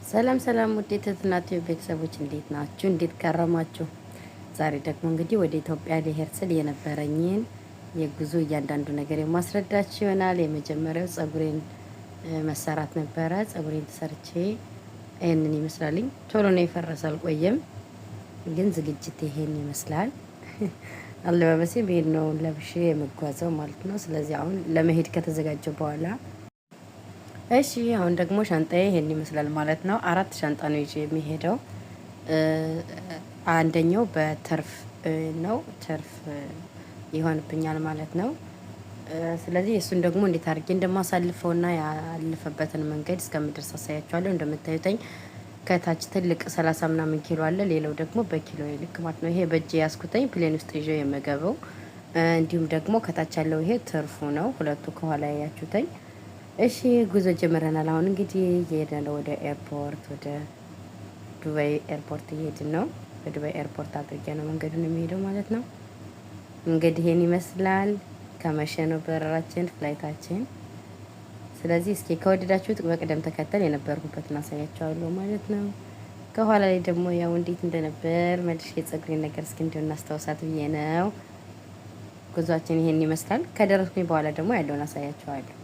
ሰላም ሰላም፣ ውድ የትህትና ቲዩብ ቤተሰቦች፣ እንዴት ናችሁ? እንዴት ከረማችሁ? ዛሬ ደግሞ እንግዲህ ወደ ኢትዮጵያ ልሄድ ስል የነበረኝን የጉዞ እያንዳንዱ ነገር የማስረዳችሁ ይሆናል። የመጀመሪያው ጸጉሬን መሰራት ነበረ። ጸጉሬን ተሰርቼ ይህንን ይመስላልኝ። ቶሎ ነው የፈረሰ፣ አልቆየም። ግን ዝግጅት ይሄን ይመስላል። አለባበሴ ብሄድ ነው ለብሼ የምጓዘው ማለት ነው። ስለዚህ አሁን ለመሄድ ከተዘጋጀው በኋላ፣ እሺ፣ አሁን ደግሞ ሻንጣዬ ይሄን ይመስላል ማለት ነው። አራት ሻንጣ ነው ይዤ የሚሄደው። አንደኛው በትርፍ ነው፣ ትርፍ ይሆንብኛል ማለት ነው። ስለዚህ እሱን ደግሞ እንዴት አድርጌ እንደማሳልፈውና ያለፈበትን መንገድ እስከምደርስ አሳያችኋለሁ። እንደምታዩተኝ ከታች ትልቅ 30 ምናምን ኪሎ አለ። ሌላው ደግሞ በኪሎ ልክ ማለት ነው። ይሄ በእጄ ያስኩተኝ plane ውስጥ ይዤ የምገበው፣ እንዲሁም ደግሞ ከታች ያለው ይሄ ትርፉ ነው። ሁለቱ ከኋላ ያያችሁተኝ። እሺ፣ ጉዞ ጀምረናል። አሁን እንግዲህ እየሄድን ነው ወደ airport፣ ወደ ዱባይ airport እየሄድን ነው። በዱባይ airport አድርጌ ነው መንገዱን የሚሄደው ማለት ነው። እንግዲህ ይሄን ይመስላል። ከመሸ ነው በረራችን፣ flight ኣችን። ስለዚህ እስኪ ከወደዳችሁት በቅደም ተከተል የነበርኩበትን አሳያችኋለሁ ማለት ነው። ከኋላ ላይ ደግሞ ያው እንዴት እንደነበር መልሼ የጸጉሬን ነገር እስኪ እንዲሁ እናስታውሳት ብዬ ነው። ጉዟችን ይሄን ይመስላል። ከደረስኩኝ በኋላ ደግሞ ያለውን አሳያችኋለሁ።